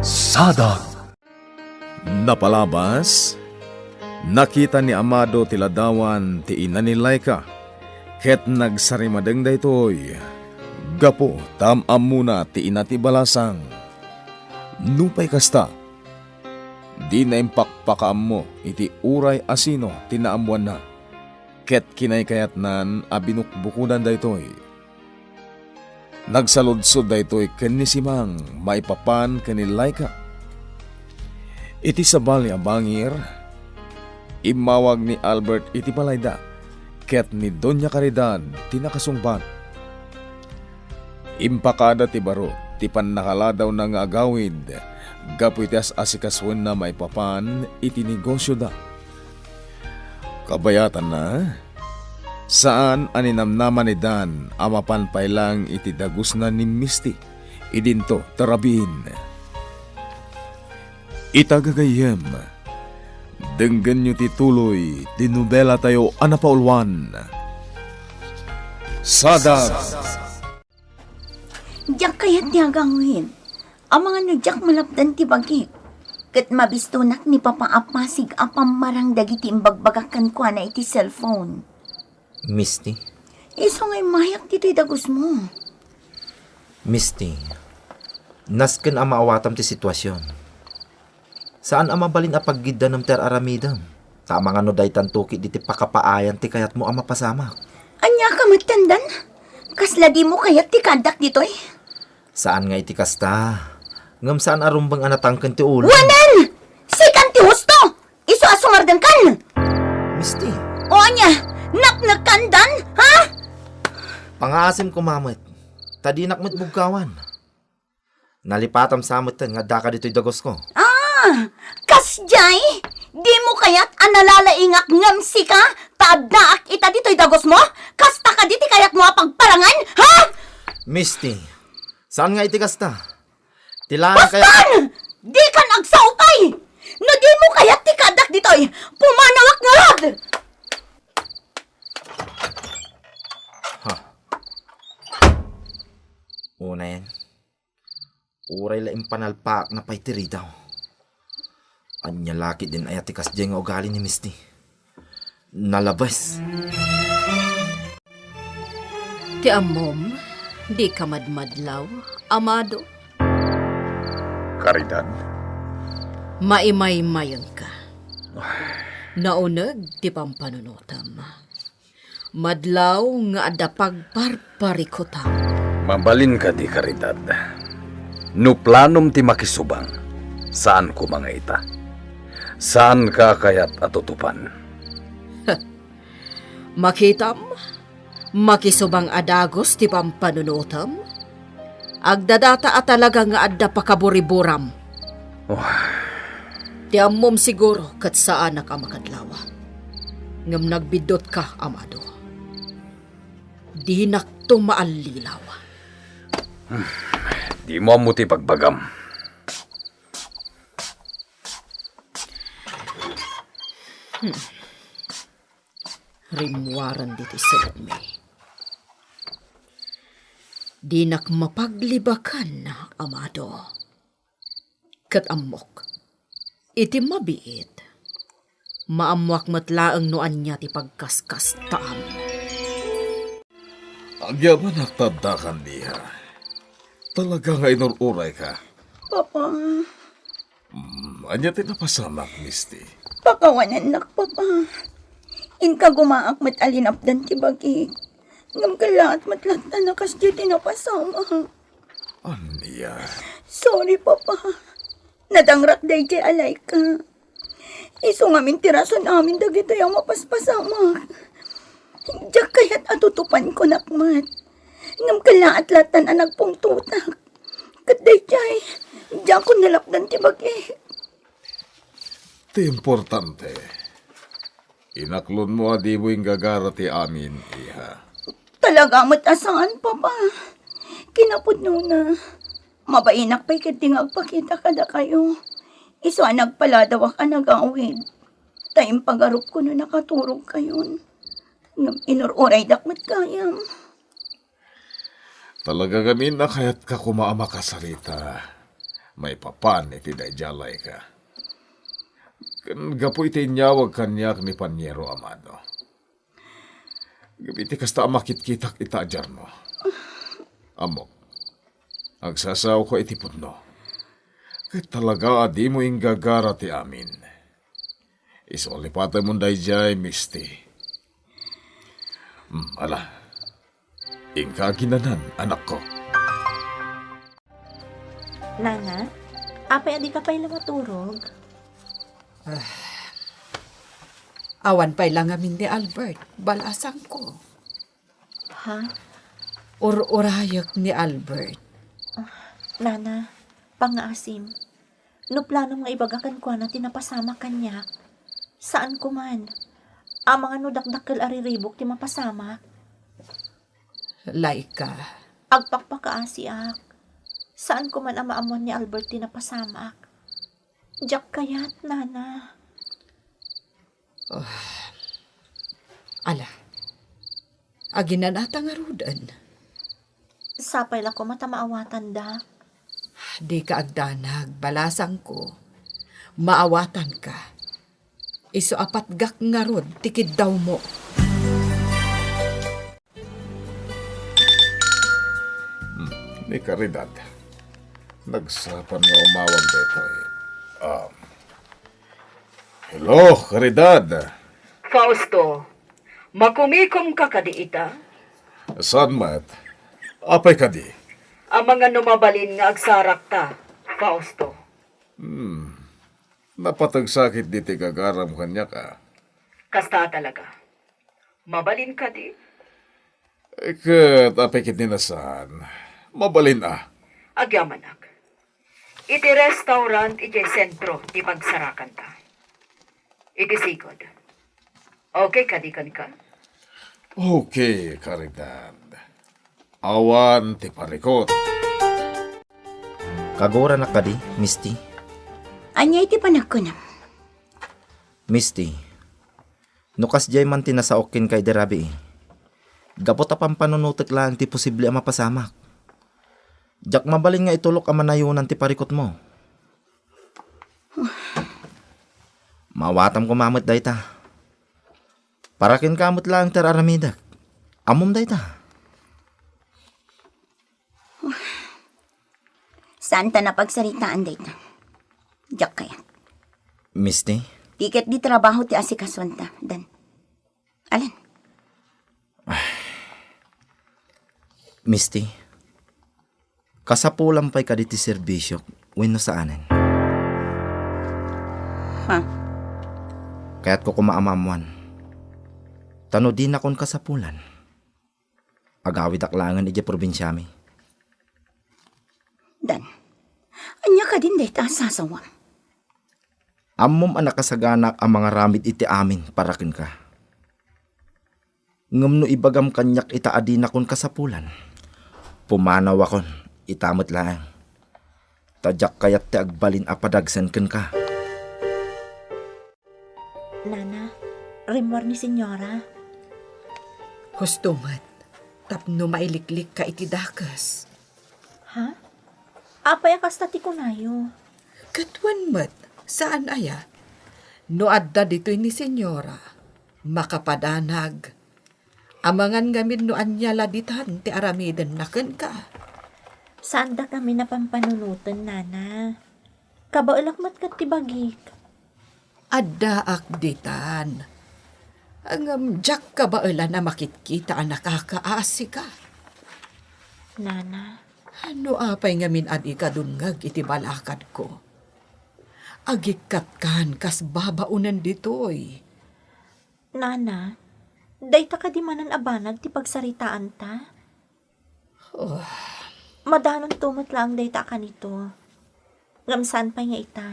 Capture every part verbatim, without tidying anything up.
Sadag. Napalabas, nakita ni Amado ti ladawan ti ina ni Laika, ket nagsarimadeng daytoy gapu ta am-ammona ti ina ti balasang. Nupay kasta, dina impakpakaammo iti uray a sino ti naammoanna, ket kinaykayatnan a binukbukodan daytoy. Nagsaludsod daytoy ken ni Simang maipapan ken ni Laika. Iti sabali a bangir, immawag ni Albert iti balayda ket ni Doña Caridad ti nakasungbat. Impakada ti baro ti pannakaladawna nga agawid gapu iti as-asikasuenna maipapan iti negosioda. Kabayatanna, saan a ninamnama ni Dan a mapan pay lang iti dagusna ni Misty idinto ta rabiin. Ita gagayyem, denggenyo ti tuloy ti nobelatayo a napauluan. Sadag. Diak kayat ti agawid. Amangan no diak malapdan ti bagik. Ket mabistonak ni Papa a pasig a pammarang dagiti imbagbagak kenkuana iti cellphone. Misty? Isu nga immayak ditoy dagusmo. Misty, nasken a maawatam ti situasion. Saan a mabalin a paggiddanem ti ar-aramidem. Ta amangan no daytan tuki diti pakapaayan ti kayatmo a mapasamak. Ania ka met, Dan? Kasla dimo kayat ti kaaddak ditoy? Saan nga iti kasta. Ngem saan a rumbeng a natangken ti ulo. Wanen! Sikan ti husto! Isu a sumardengkan! Misty. O ania, napnekkan, Dan, ha? Pangaasim koma met. Ta dinak met bugkawan. Nalipatam sa metten nga addaka ditoy dagusko. Ah, kasdiay? Dimo kayat a nalalaingak ngem sika ta addaak ita ditoy dagusmo? Kasta kadi ti kayatmo a pagparangan, ha? Misty, saan nga iti kasta? Ti laeng kayat... Bastan! Dikan agsaupay! No dimo kayat ti kaaddak ditoy, pumanawak ngarud! Ha? Unayen, uray la impanalpaakna pay ti ridaw. Ania la ketdin aya ti kasdiay nga ugali ni Misty? Nalabes. Ti ammom, dika madmadlaw, Amado. Caridad? Maimaymayenka. Nauneg ti pampanunotam. Madlaw nga adda pagparparikutam. Mabalin kadi, Caridad. No planom ti makisubang, saan koma nga ita. Saanka kayat a tutupan. Makitam, makisubang a dagus ti pampanunotam. Agdadata a talaga nga adda pakaburiburam. Oh. Ti ammom siguro ket saanak a makadlawa. Ngem nagbiddutka, Amado. Dinakto maallilaw. Hmm. Dimo ammo ti bagbagam. Hmm. Rimmuaren ditoy selekmi. Dinak mapaglibakan, Amado. Ket ammok, iti mabiit, maammoak met laeng no ania ti pagkaskastaam. Agyamanak ta addakan, iha. Talaga nga inur-urayka. Papa. Hmm, ania ti napasamak, Misty? Pakawanennak, Papa. Inkagumaak met a linapdan ti bagik. Ngem kellaat met latta a kasdiay ti napasamak. Ania? Sorry, Papa. Nadangrak daydiay a Laika. Isu ngamin ti rason amin dagitoy a mapaspasamak. Diak kayat a tutupan, kunak met. Ngem kellaat lattan a nagpungtotak. Ket daydiay, diakon nalapdan ti bagik. Ti importante, inaklonmo a dimo inggagara ti amin, iha. Talaga met a saan, Papa. Kinapudnona, mabainak pay ketdi nga agpakita kadakayo. Isu a nagpaladawak a nagawid. Ta impagarupko no nakaturogkayon. Ngem inur-uraydak met gayam. Talaga ngamin a kayatka koma a makasarita. Maipapan iti daydiay a layka. Ken gapu iti inyawag kaniak ni Paniero Amado. Ngem iti kasta a makitkitak ita a Jarno, ammok, agsasaoka iti pudno. Ket talaga a dimo inggagara ti amin. Isu a lipatemon daydiay, Misty. Hmm, ala. Inka aginanan, anakko. Nana, apay a dika pay la maturog? Ah, awan pay la ngamin ni Albert, balasangko. Ha? Ur-urayek ni Albert. Ah, Nana, pangngaasim. No planom nga ibaga kenkuana ti napasamak kaniak, saanko man. Amangan no dakdakkel a riribuk ti mapasamak. Laika. Agpakpakaasiak. Saanko man a maammuan ni Albert ti napasamak. Diak kayat, Nana. Ah. Ala, aginanata ngaruden. Sapay la koma ta maawatanda. Dika agdanag, balasangko. Maawatanka. Isu a patgak ngarud ti kiddawmo. Hmm, ni Caridad. Nagsapa nga umawag daytoy. Ah. Hello, Caridad. Fausto, makumikomka kadi ita? Saan met? Apay kadi? Amangan no mabalin nga agsarakta, Fausto. Hmm. Napateg sakit diti gagaram kaniak, a. Kasta talaga. Mabalin kadi? Eh, ket apay ketdi a saan? Mabalin a. Agyamanak. Iti restaurant idiay sentro ti pagsarakanta. Iti sigud. Okay kadi kenka? Okay, Caridad. Awan ti parikut. Kagurannak kadi, Misty? Ania iti panagkunam? Misty, no kasdiay man ti nasaok kenka idi rabii, gapu ta pampanunotek laeng ti posible a mapasamak. Diak mabalin nga itulok a manayonan ti parikutmo. Maawatam koma met dayta. Para kenka met laeng ti ar-aramidek. Ammom dayta. Saanta a pagsaritaan dayta. Diak kayat. Misty? Ti ketdi trabaho ti asikasuanta, Dan. Alin? Misty, kasapulan pay kadi ti serbisiok wenno saanen? Ha? Kayatko koma a maammuan. Ta no dinakon kasapulan, agawidak laengen idiay probinsiami. Dan, ania kadin dayta a sasawam? Ammom a nakasaganaak a mangaramid iti amin para kenka. Ngem no ibagam kaniak ita a dinakon kasapulan, pumanawakon ita met laeng. Ta diak kayat ti agbalin a padagsen kenka. Nana, rimmuar ni Senyora. Husto met, tapno mailiklikka iti dakes. Ha? Apay a kasta ti kunayo? Ket wen met, saan aya? No adda ditoy ni Senyora, makapadanag. Amangan ngamin no ania la ditan ti aramidenna kenka. Saandakami a pampanunoten, Nana. Kabaelak met ket ti bagik. Addaak ditan. Ngem diak kabaelan a makitkita a nakakaasika. Nana. No apay ngamin a dika dumngeg iti balakadko, agikkatkan kas babaonen ditoy. Nana, dayta kadi manen a banag ti pagsaritaanta? Oh. Madanonto met laeng dayta a kanito. Ngem saan pay nga ita.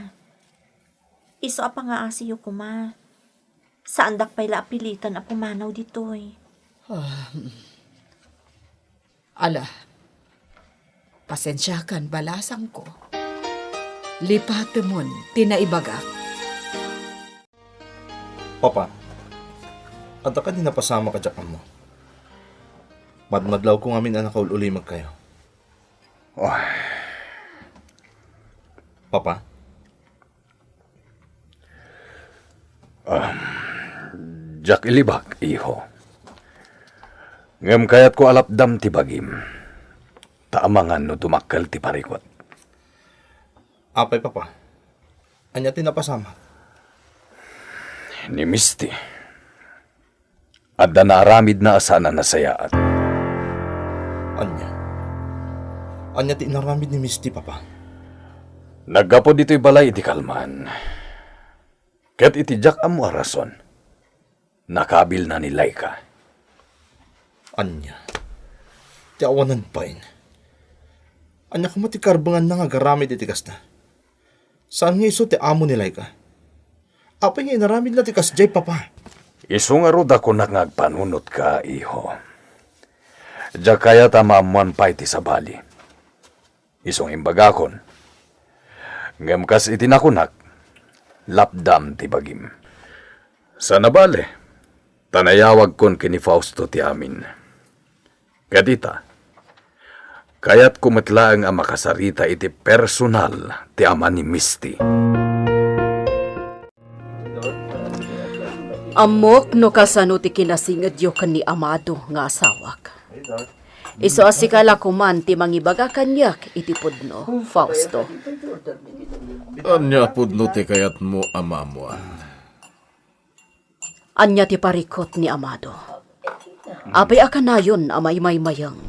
Isu a pangaasiyo koma. Saandak pay la a piliten a pumanaw ditoy. Ah, mm. Ala, pasensiakan, balasangko. Lipatemon ti naibagak. Papa, adda kadi napasamak a diak ammo? Madmadlawko ngamin a nakaul-ulimegkayo. Oh. Papa? Ah, diak ilibak, iho. Ngem kayatko a lapdam ti bagim, ta amangan no dumakkel ti parikut. Apay, Papa? Ania ti napasamak? Ni Misty. Adda naaramidna a saan a nasayaat. Ania? Ania ti inaramid ni Misty, Papa? Naggapu ditoy balay iti kalman. Ket iti diak ammo a rason, nakabilna ni Laika. Ania? Ti awanan bain. Ania koma ti karbenganna nga agaramid iti kasta? Saan nga isu ti amo ni Laika? Apay nga inaramidna ti kasdiay, Papa? Isu ngarud a kunak nga agpanunotka, iho. Diak kayat a maammoan pay ti sabali. Isu nga imbagakon. Ngem kas iti nakunak, lapdam ti bagim. Saan a bale, ta nayawagkon ken ni Fausto ti amin. Ket ita, kayatko met laeng a makasarita iti personal ti ama ni Misty. Ammok no kasano ti kinasingedyo ken ni Amado nga asawak. Isu a sika la koman ti mangibaga kaniak iti pudno, Fausto. Ania a pudno ti kayatmo a maammoan? Ania ti parikut ni Amado? Apay a kanayon a maymaymayeng?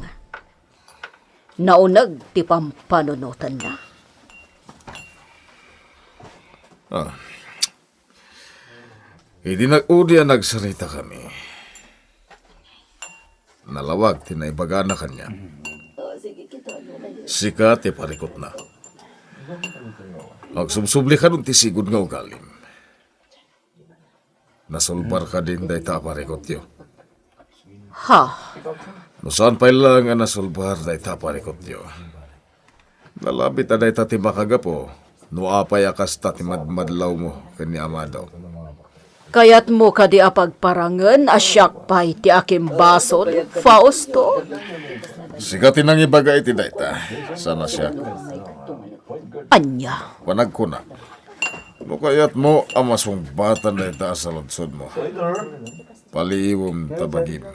Nauneg ti pampanunotenna. Ah. Idi nag-udi a nagsaritakami, nalawag ti naibagana kaniak. Sika ti parikutna. Agsubsubli kadin ti sigud nga ugalim. Nasulbar kadin dayta a parikutyo? Ha? No saan pay laeng a nasulbar dayta a parikutyo, nalabit a dayta ti makagapu no apay a kasta ti madmadlawmo ken ni Amado. Kayatmo kadi a pagparangen a siak pay ti akimbasol, Fausto? Sika ti nangibaga iti dayta, saan a siak. Ania? Panagkunak, no kayatmo a masungbatan dayta a saludsodmo, paliiwem ta bagim.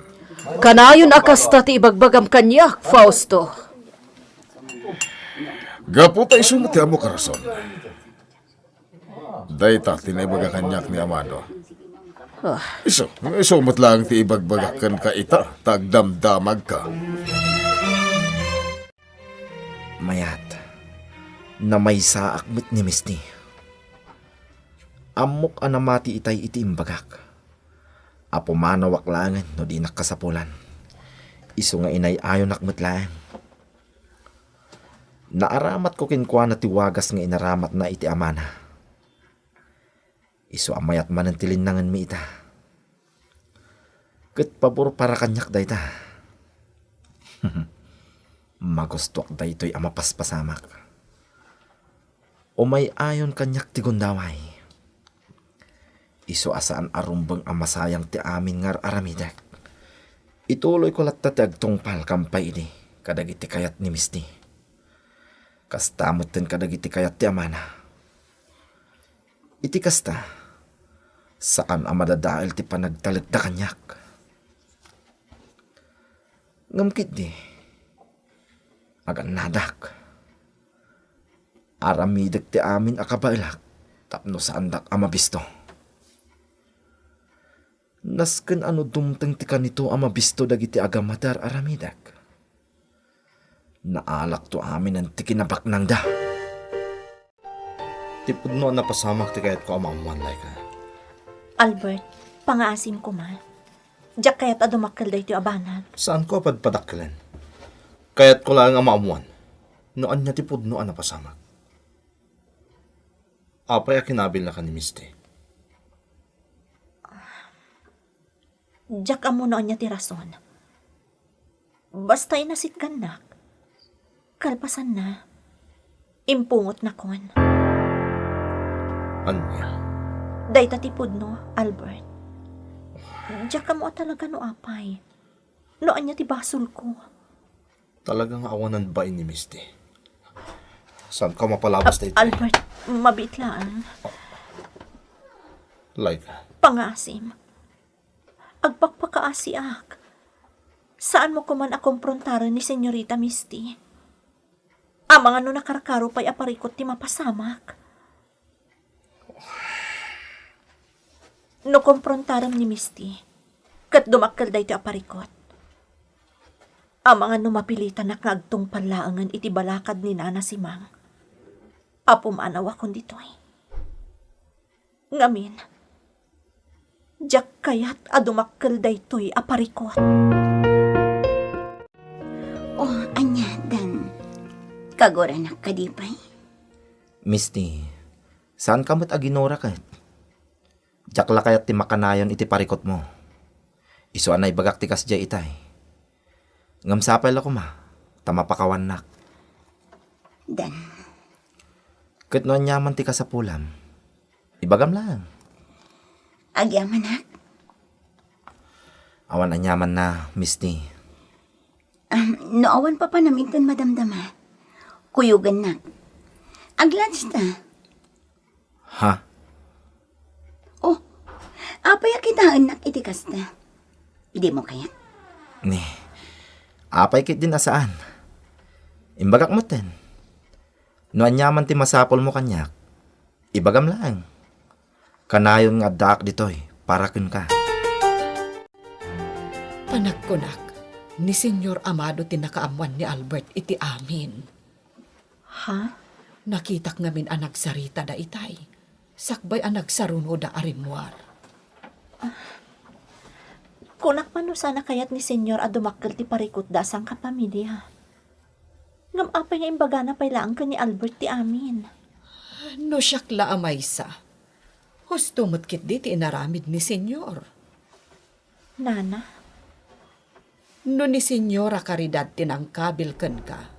Kanayon a kasta ti ibagbagam kaniak, Fausto. Gapu ta isu met ti ammok a rason. Dayta ti naibaga kaniak ni Amado. Ah. Isu, isu met laeng ti ibagbagak kenka ita, ta agdamdamagka. Mayat, namaysaak met ni Misty. Ammok a namati itay iti imbagak. A pumanawak laengen no dinak kasapulan. Isu nga inay-ayonak met laeng. Naaramatko kenkuana ti wagas nga inaramatna iti amana. Isu a mayat manen ti linnangenmi ita. Ket pabor para kaniak dayta. Magustoak daytoy a mapaspasamak. Umay-ayon kaniak ti gundaway. Isu a saan a rumbeng a masayang ti amin nga ar-aramidek. Ituloyko latta ti agtungpal kampay idi kadagiti kayat ni Misty. Kasta metten kadagiti kayat ti amana. Iti kasta, saan a madadael ti panagtalekda kaniak. Ngem ketdi, agannadak. Aramidek ti amin a kabaelak tapno saandak a mabisto. Nasken a no dumteng ti kanito a mabisto dagiti agama ti ar-aramidek, naalakto aminen ti kinabaknangda. Ti pudno a napasamak ti kayatko a maammoan, Laika. Albert, pangaasim koma. Diak kayat a dumakkel daytoy a banag. Saanko a padpadakkelen. Kayatko laeng a maammoan no ania ti pudno a napasamak. Apay a kinabilnaka ni Misty? Diak ammo no ania ti rason. Basta inasitgannak. Kalpasanna, impungotnakon. Ania? Dayta ti pudno, Albert. Diak ammo a talaga no apay. No ania ti basolko. Talaga nga awanan bain ni Misty. Saanka mapalabas daytoy? Albert, mabiit laeng. Laika. Pangaasim. Agpakpakaasiak. Saanmo koman a komprontarem ni Senyorita Misty. Amangan no nakarkaro pay a parikut ti mapasamak. No komprontarem ni Misty, ket dumakkel daytoy a parikut, amangan no mapilitanak nga agtungpal laengen iti balakad ni Nana Simang a pumanaw a kon ditoy. Ngamin, diak kayat a dumakkel daytoy a parikut. Oh, ania, Dan? Kaguranak kadi pay? Misty, saanka met a ginura ket? Diak la kayat ti makanayon iti parikutmo. Isu a naibagak ti kasdiay itay. Ngem sapay la koma, ta mapakawannak. Dan. Ket no aniaman ti kasapulam, ibagam laeng. Agyamanak? Awan aniamanna, Misty. Um, no awan papanam inton madamdama, kuyogennak. Ag-lunch ta. Ha? Oh, apay a kitaennak iti kasta? Dimo kayat? Ni, apay ketdin a saan? Imbagak metten. No aniaman ti masapulmo kaniak, ibagam laeng. Kanayon nga addaak ditoy para kenka. Panagkunak, ni Señor Amado ti nakaammoan ni Albert iti amin. Ha? Nakitak ngamin a nagsaritada itay, sakbay a nagsarunoda a rimmuar. Kunak man no saan a kayat ni Señor a dumakkel ti parikutda a sangkapamilia. Ngem apay nga imbagana pay laeng ken ni Albert ti amin? No siak la a maysa, husto met ketdi ti inaramid ni Señor. Nana? No ni Señora Caridad ti nangkabil kenka,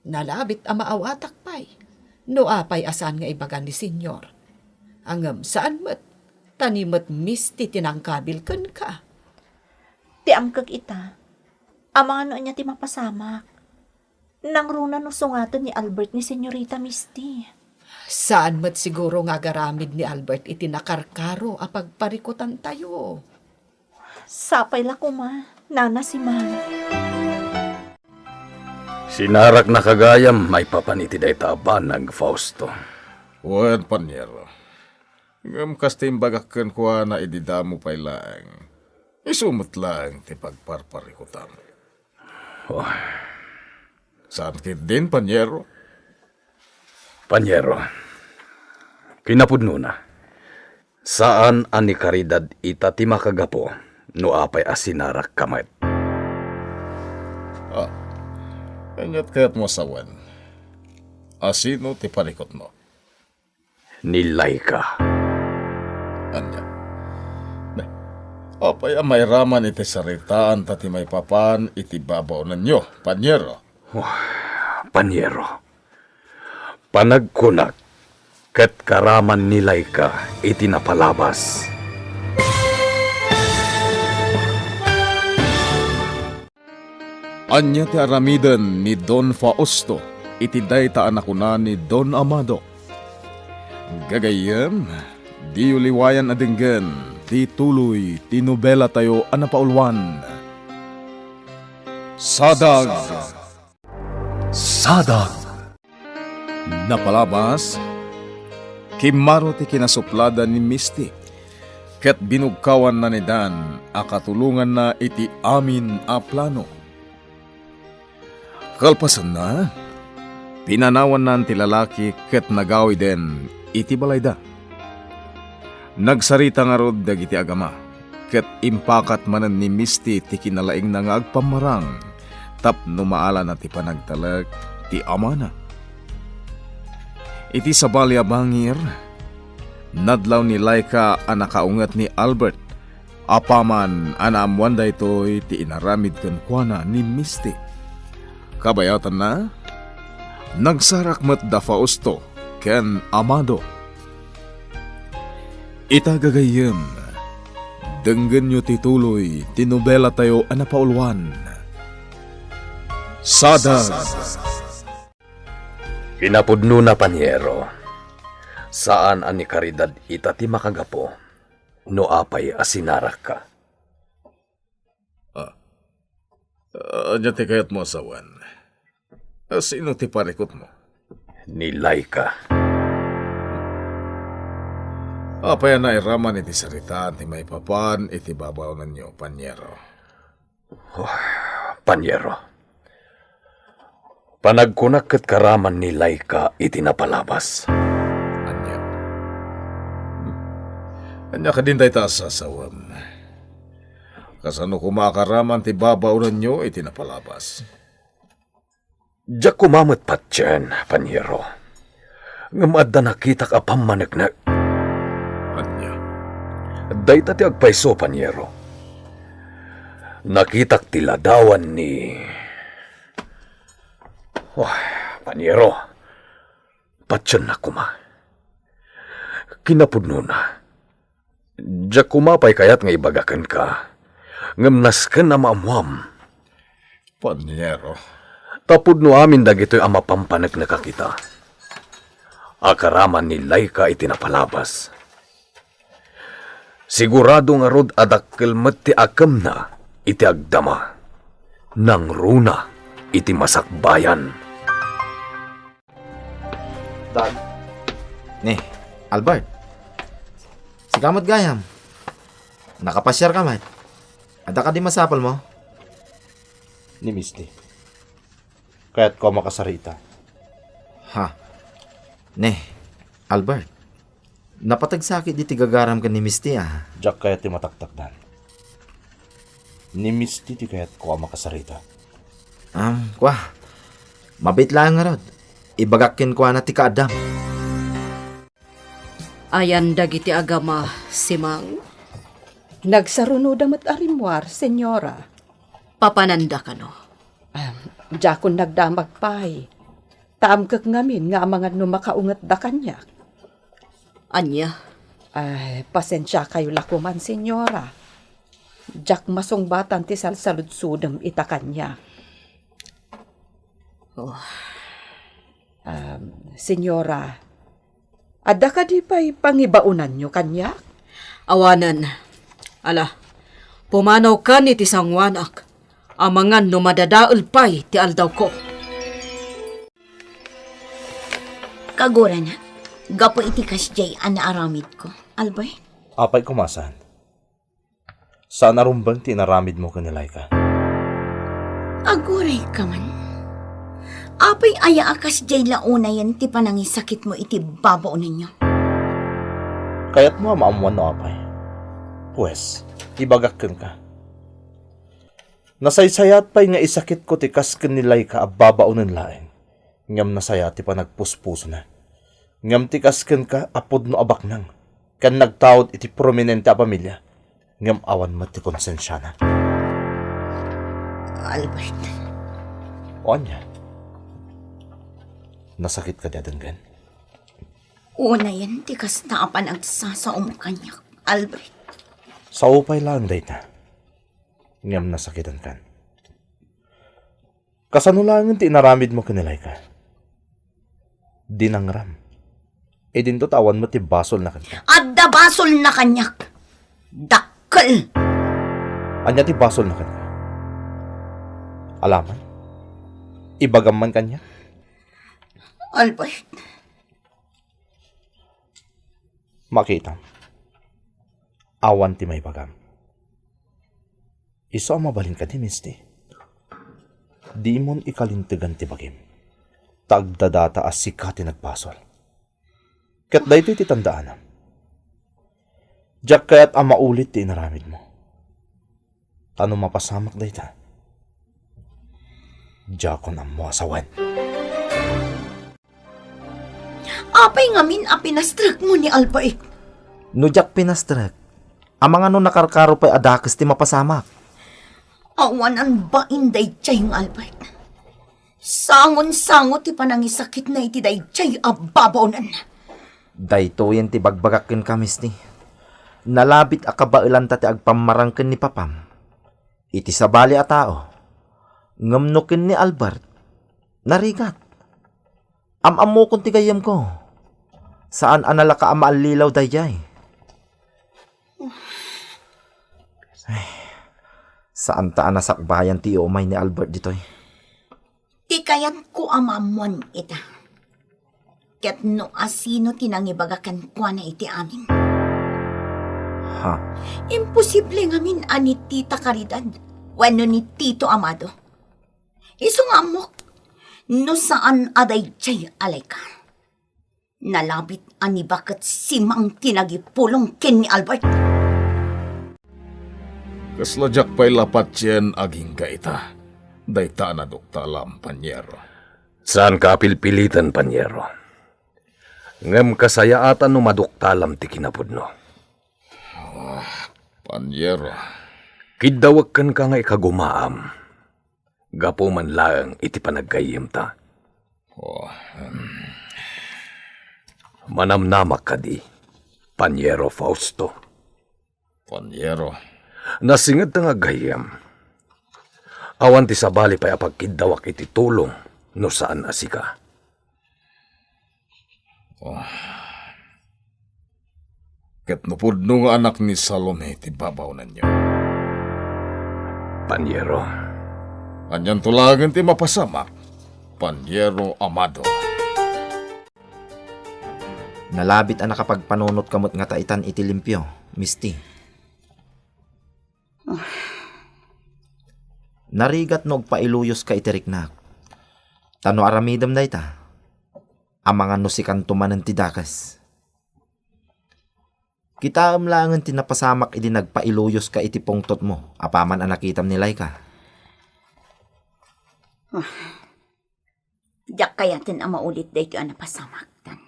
nalabit a maawatak pay no apay a saan nga ibaga ni Señor. Ngem saan met, ta ni met Misty ti nangkabil kenka. Ti amkek ita, amangan no ania ti mapasamak. Nangruna no sungaten ni Albert ni Señorita Misty. Saan met siguro nga agaramid ni Albert iti nakarkaro a pagparikutantayo. Sapay la koma, Nana Simang. Sinarakna gayam maipapan iti dayta a banag, Fausto. Wen, Paniero. Ngem kas ti imbagak kenkuana idi damo pay laeng, isu met laeng ti pagparparikutam. Oh. Saan ketdin, Paniero? Paniero, kinapudnona, saan a ni Caridad ita ti makagapu no apay a sinarakka met. Ah, aniat kayatmo a sawen? Asino ti parikutmo? Ni Laika. Ania? Be, apay a mairaman iti saritaanta ti maipapan iti babaonenyo, Paniero? Oh, Paniero, panagkunak ket karaman ni Laika iti napalabas. Ania ti aramiden ni Don Fausto iti dayta a nakuna ni Don Amado? Gagayyem, diyo liwayan a denggen ti tuloy ti nobelatayo a napauluan, Sadag! Sadag! Napalabas, kimmaro ti kinasuplada ni Misty, ket binugkawanna ni Dan a katulonganna iti amin a plano. Kalpasanna, pinanawannan ti lalaki ket nagawiden iti balayda. Nagsarita ngarud dagiti agama, ket impakat manen ni Misty ti kinalaingna nga agpammarang tapno maalana ti panagtalek ti amana. Iti sabali a bangir, nadlaw ni Laika a nakaunget ni Albert. Apaman a naammoan daytoy ti inaramid kenkuana ni Misty. Kabayatanna, nagsarak met da Fausto ken Amado. Ita gagayyem, denggenyo ti tuloy ti nobelatayo a napauluan, Sadag. Kinapudnona, Paniero, saan a ni karidad ita ti makagapu no apay a sinarakka. Ah. Ah, ania ti kayatmo a sawen? Ah, sino ti parikutmo? Ni Laika. Apay a nairaman iti saritaan ti maipapan iti babaonenyo, Paniero? Oh, Paniero. Panagkunak ket karaman ni Laika iti napalabas. Ania? Hmm. Ania kadin dayta a sasawem? Kasano koma a karaman ti babaonenyo iti napalabas? Diak koma met patien, Paniero. Ngem adda nakitak a pammaneknek. Ania? Dayta ti agpayso, Paniero. Nakitak ti ladawan ni, oh, Paniero. Patiennak koma. Kinapudnona, diak koma pay kayat nga ibaga kenka, ngem nasken a maammoam. Paniero. Ta pudno amin dagitoy a mapampaneknekak ita. Akaraman ni Laika iti napalabas. Sigurado ngarud a dakkel met ti akemna iti agdama. Nangruna iti masakbayan. Dad. Ni, Albert. Sika met gayam. Nakapasiar ka met. Adda kadi masapulmo? Ni Misty. Kayatko a makasarita. Ha? Ni, Albert. Napateg sakit diti gagaram ken ni Misty, a. Diak kayat ti mataktakdan. Ni Misty ti kayatko a makasarita. Am, kua. Mabiit laeng ngarud. Ibagak kenkuana ti kaaddam. Ayan dagiti agama, Simang? Nagsarunoda met a rimmuar, Senyora. Papananda kano? Am, diakon nagdamag pay. Ta amkek ngamin nga amangan no makaungetda kaniak. Ania? Ay, pasensiakayo la koman, Senyora. Diak masungbatan ti salsaludsodem ita kaniak. Oh. Am, Senyora, adda kadi pay pangibaonanyo kaniak? Awanen. Ala, pumanawkan iti sangoanak. Amangan no madadael pay ti aldawko. Kagurana, gapu iti kasdiay a naaramidko, Albert? Apay koma saan? Saan a rumbeng ti inaramidmo ken ni Laika? Aguray ka man. Apay aya a kasdiay la unayen ti panangisakitmo iti babaonenyo? Kayatmo a maammuan no apay? Pues, ibagak kenka. Nasaysayaat pay nga isakitko ti kas ken ni Laika a babaonen laeng, ngem nasayaat ti panagpuspusona. Ngem ti kas kenka a pudno a baknang ken nagtaud iti prominente a pamilia, ngem awan met ti konsensiana. Albert. O ania? Nasakit kadi a denggen? Unayen ti kasta a panagsasaom kaniak, Albert. Sao pay laeng dayta. Ngem nasakitankan. Kasano laengen ti inaramidmo ken ni Laika? Dinangram. Idinto ta awan met ti basolna kenka. Adda basolna kaniak. Dakkel. Ania ti basolna kenka? Alaman? Ibagam man kaniak? Albert. Makitam. Awan ti maibagam. Isu a mabalin kadi, Misty. Dimon ikalintegan ti bagim. Ta agdadata a sika ti nagbasol. Ket daytoy ti tandaanam. Diak kayat a maulit ti inaramidmo. Ta no mapasamak dayta, diakon ammo a sawen. Apay ngamin a pinastrekmo ni Albert? No diak pinastrek, amangan no nakarkaro pay a dakes ti mapasamak. Awanan bain daydiay nga Albert. Sangon-sango ti panangisakitna iti daydiay a babaonen. Daytoyen ti bagbagak kenka, Misty. Nalabit a kabaelanta ti agpammarang ken ni papam. Iti sabali a tao, ngem no ken ni Albert, narigat. Am-ammokon ti gayyemko. Saan a nalaka a maallilaw daydiay. Ay, saan ta a nasakbayan ti iumay ni Albert ditoy. Ti kayatko a maammuan ita, ket no asino ti nangibaga kenkuana iti amin. Ha? Imposible ngamin a ni Tita Caridad wenno ni Tito Amado. Isu nga ammok, no saan a daydiay a layka. Nalabit a ni baket simang ti nagipulong ken ni Albert. Kasla diak pay la patien agingga ita. Dayta a naduktalam, Panyero. Saanka a pilpiliten, Panyero. Ngem kasayaatan no maduktalam ti kinapudno. Ah, Panyero. Kiddawek kenka nga ikagumaam. Gapu man laeng iti panaggayyemta. Oh, em. Manamnamak kadi, Panyero Fausto. Panyero. Nasingedta nga aggayyem. Awan ti sabali pay a pagkiddawak iti tulong no saan a sika. Oh. Ket no pudno nga anak ni Salome ti babaonanyo. Panyero. Anianto laengen ti mapasamak, Panyero Amado? Nalabit a nakapagpanunotka met ngata itan iti limpio, Misti. Narigat no agpailuyoska iti riknak. Ta no aramidem dayta, amangan no sikanto manen ti dakes. Kitaem laengen ti napasamak idi nagpailuyoska iti pungtotmo apaman a nakitam ni Laika. Ah, diak kayaten a maulit daytoy a napasamak, Dan.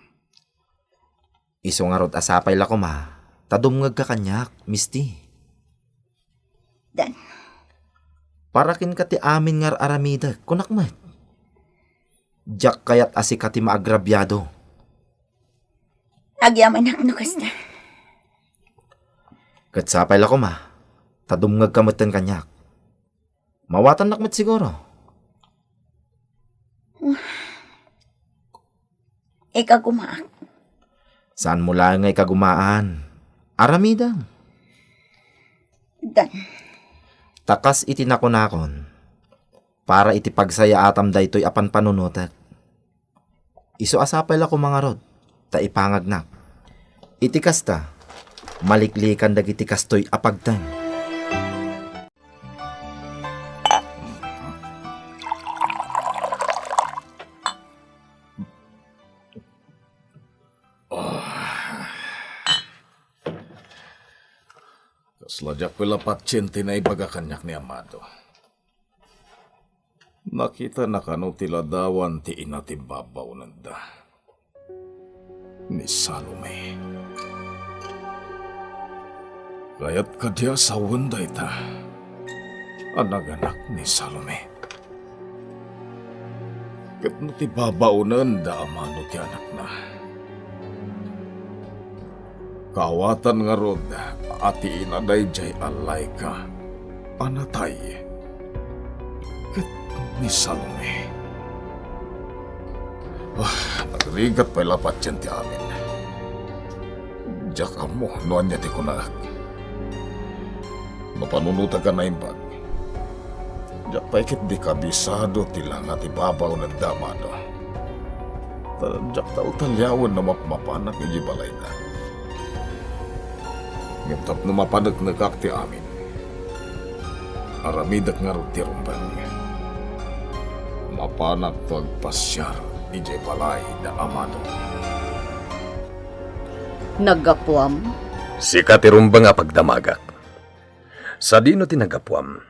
Isu ngarud a sapay la koma ta dumngegka kaniak, Misti. Dan. Para kenka ti amin nga ar-aramidek, kunak met. Diak kayat a sika ti maagrabiado. Agyamanak no kasta. Ket sapay la koma ta dumngegka metten kaniak. Mawatannak met siguro. Ikagumaak. Saanmo laeng nga ikagumaan. Aramidem. Dan. Ta kas iti nakunakon, para iti pagsayaatam daytoy a panpanunotek. Isu a sapay la koma ngarud ta ipangagnak. Iti kasta, maliklikan dagiti kastoy a pagteng. Kasla diak pay la patien ti naibaga kaniak ni Amado. Nakitana kano ti ladawan ti ina ti babaonenda, ni Salome. Kayat kadi a sawen dayta a nanganak ni Salome? Ket no ti babaonenda a mano ti anakna, kaawatan ngarud a ti ina daydiay a Laika a natay ket ni Salome. Ah, nagrigat pay la patien ti amin. Diak ammo no ania ti kunak. No panunotek a naimbag, diak pay ketdi kabisado ti langa ti babaonenda a mano. Ta diak taltaliawen no mapmapanak idiay balayda. Ngem tapno mapaneknekak ti amin, aramidek ngarud ti rumbeng. Mapanakto agpasiar idiay balay da Amado. Naggapuam? Sika ti rumbeng a pagdamagak. Sadino ti naggapuam?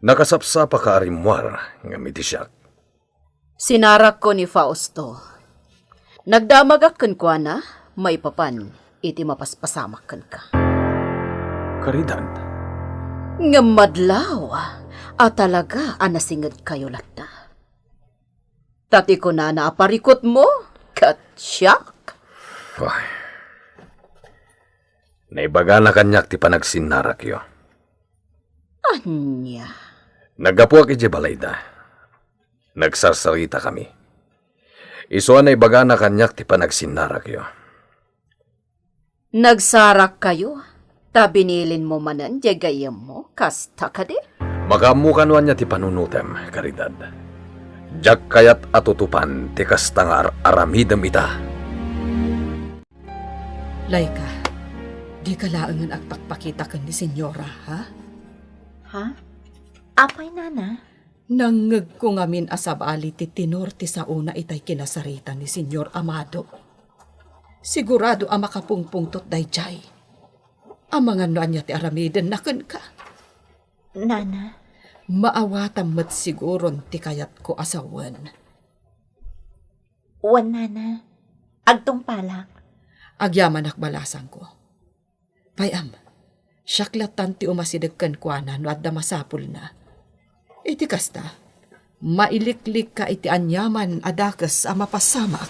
Nakasapsapaka a rimmuar ngem iti siak. Sinarakko ni Fausto. Nagdamagak kenkuana maipapan iti mapaspasamak kenka. Caridad. Ngem madlaw a talaga a nasingedkayo latta. Ta ti kunana a parikutmo ket siak. Ay. Naibagana kaniak ti panagsinnarakyo. Ania? Naggapuak idiay balayda. Nagsarsaritakami. Isu a naibagana kaniak ti panagsinnarakyo. Nagsarakkayo, ta binilinmo manen diay gayyemmo, kasta kadi? Makaammo kano ania ti panunotem, Caridad. Diak kayat a tutupan ti kasta nga ar-aramidem ita. Laika, dika laengen agpakpakita ken ni Senyora, ha? Ha? Apay, Nana? Nangngegko ngamin a sabali ti tenor ti saona itay kinasarita ni Señor Amado. Sigurado a makapungpungtot daydiay. Amangan no ania ti aramidenna kenka. Nana. Maawatam met siguron ti kayatko a sawen. Wen, Nana. Agtungpalak. Agyamanak, balasangko. Pay-am, siak lattan ti umasideg kenkuana no adda masapulna. Iti kasta, mailiklikka iti aniaman a dakes a mapasamak.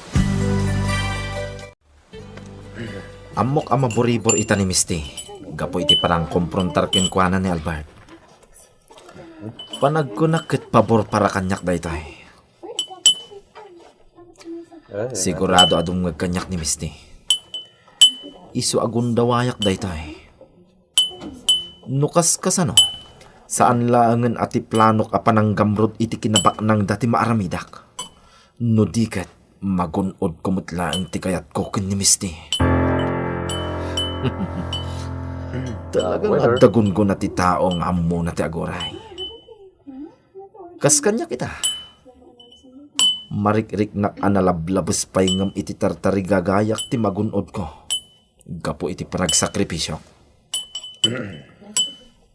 Ammok a maburibor ita ni Misty gapu iti panangkomprontar kenkuana ni Albert. Panagkunak ket pabor para kaniak daytoy. Sigurado a dumngeg kaniak ni Misty. Isu a gundawayak daytoy. No kaskasano, saan laengen a ti planok a pananggamrud iti kinabaknangda ti maaramidak. No di ket, magun-odko met laeng ti kayatko ken ni Misty. Talaga nga adda gunggona ti tao nga ammona ti aguray. Kas kaniak ita, marikriknak a nalablabes pay ngem iti tartarigagayak ti magun-odko gapu iti panagsakripisio.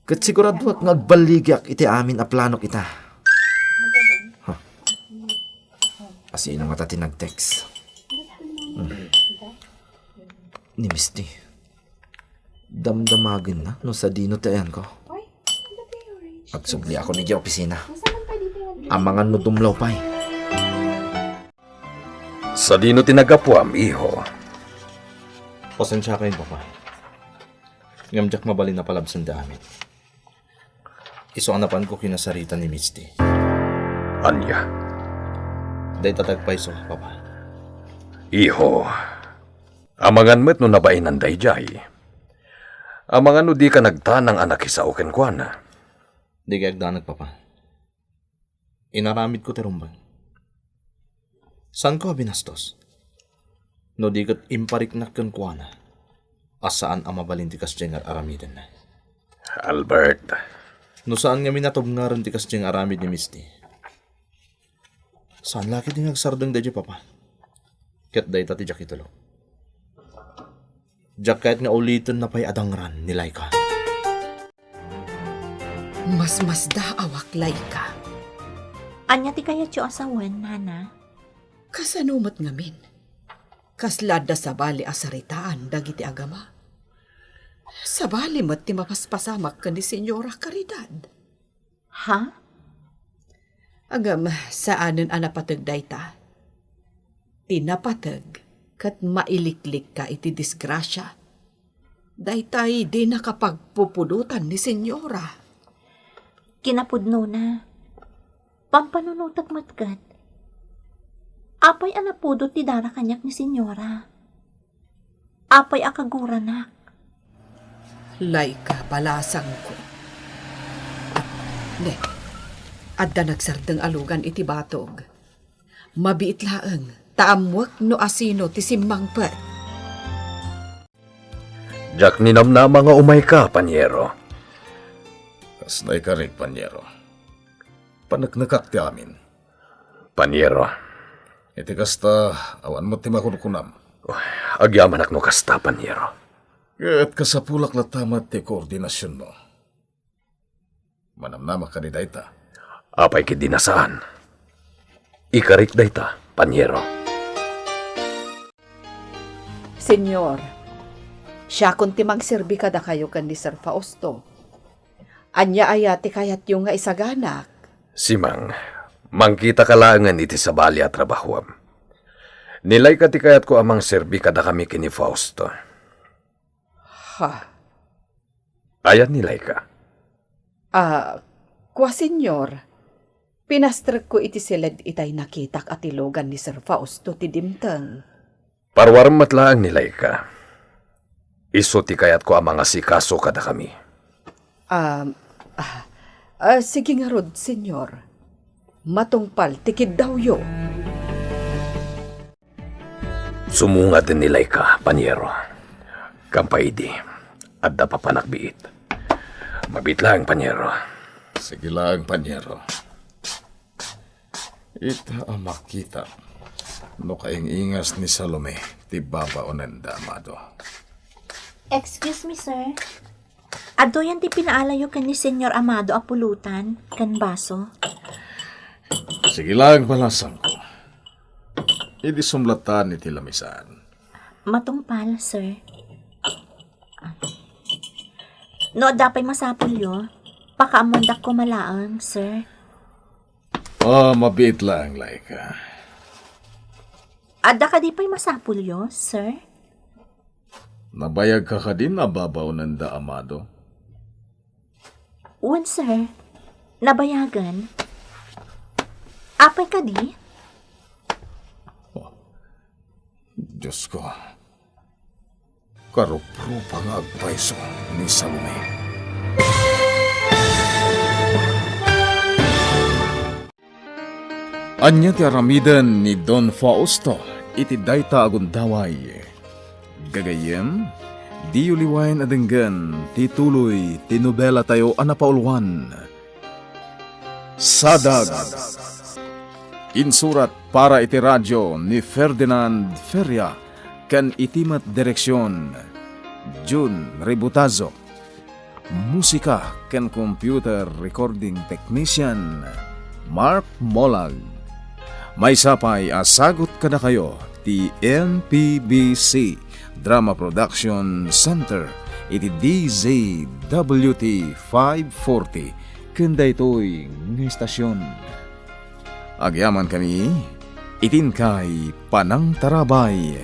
Ket siguraduak nga agballigiak iti amin a planok ita. Huh. Asino ngata ti nag-text? Hmm. Ni Misty. Damdamagenna no sadino ti ayanko. Agsubli ako idiay opisina. Amangan no dumlaw pay. Sadino ti naggapuam, iho? Pasensiakayo, Papa. Ngem diak mabalin a palabsen ti amin. Isu a napanko kinasarita ni Misty. Ania? Dayta ti agpayso, Papa. Iho, amangan met no nabainan daydiay. Amangan no dika nagdanag a nakisao kenkuana. Dika agdanag, Papa. Inaramidko ti rumbeng. Saanko a binastos? No di ket impariknak kenkuana a saan a mabalin ti kasdiay nga ar-aramidenna. Albert. No saan ngamin a tubngarem ti kasdiay nga aramid ni Misty, saan la ketdi nga agsardeng daydiay, Papa. Ket dayta ti diak itulok. Diak kayat nga ulitenna pay a dangran ni Laika. Masmasdaawak, Laika. Ania ti kayatyo a sawen, Nana? Kasano met ngamin? Kasla adda sabali a saritaan dagiti agama? Sabali met ti mapaspasamak ken ni Señora Caridad. Ha? Ngem, saanen a napateg dayta. Ti napateg ket mailiklikka iti disgrasia. Daytay dinaka pagpupudotan ni Señora. Kinapudnona, pampanunotek met ket. Apay a napudot ti dara kaniak ni Señora? Apay a kaguranak? Laika, balasangko. Ne, adda nagsardeng a lugan iti batog. Mabiit laeng, ta ammoek no asino ti simmangpet. Diak ninamnama nga umayka, panyero. Kasla ikarik, panyero. Paneknekak ti amin. Panyero. Iti kasta, awan met ti makunkunam. Agyamanak no kasta, panyero. Ket kasapulak latta met ti koordinasionmo. Manamnama kadi dayta? Apay ketdi a saan? Ikarik dayta, panyero. Señor, siakon ti mangserbi kadakayo ken ni Sir Fausto. Ania aya ti kayatyo nga isaganak? Simang, mangkitaka laengen iti sabali a trabahoam. Ni Laika ti kayatko a mangserbi kadakami ken ni Fausto. Ha? Ayan ni Laika? Ah, kua, Señor. Pinastrekko iti siled itay nakitak a tilogan ni Sir Fausto ti dimteng. Parwarem met laeng ni Laika. Isu ti kayatko a mangasikaso kadakami. Ah, ah, ah, sige ngarud, Senyor. Matungpal ti kiddawyo. Sumungad ni Laika, panyero. Kampay idi, adda papanakbiit. Mabiit laeng, panyero. Sige laeng, panyero. Ita a makita no kaing-ingas ni Salome ti babaonenda, Amado. Excuse me, sir. Adtoyen ti pinaalayo ken ni Senyor Amado a pulutan ken baso. Sige laeng, balasangko. Idi sumlatan iti lamisan. Matungpal, sir. No adda pay masapulyo, pakaammoandak koma laeng, sir. Ah, mabiit laeng, Laika. Adda kadi pay masapulyo, sir? Nabayagka kadin a babaonenda, Amado? Wen, sir. Nabayagen. Apay kadi? Oh, Diosko. Karuprupa nga agpayso ni Salome. Ania ti aramiden ni Don Fausto iti dayta a gundaway? Gagayyem, diyo liwayen a denggen ti tuloy ti nobelatayo a napauluan, Sadag. Insurat para iti radio ni Ferdinand Feria ken iti met direksion, Jun Ributazo. Musika ken computer recording technician, Mark Molag. Maysa pay a sagut kadakayo ti M P B C Drama Production Center iti D Z W T five forty ken daytoy nga estasion. Agyamankami iti inkay panangtarabay.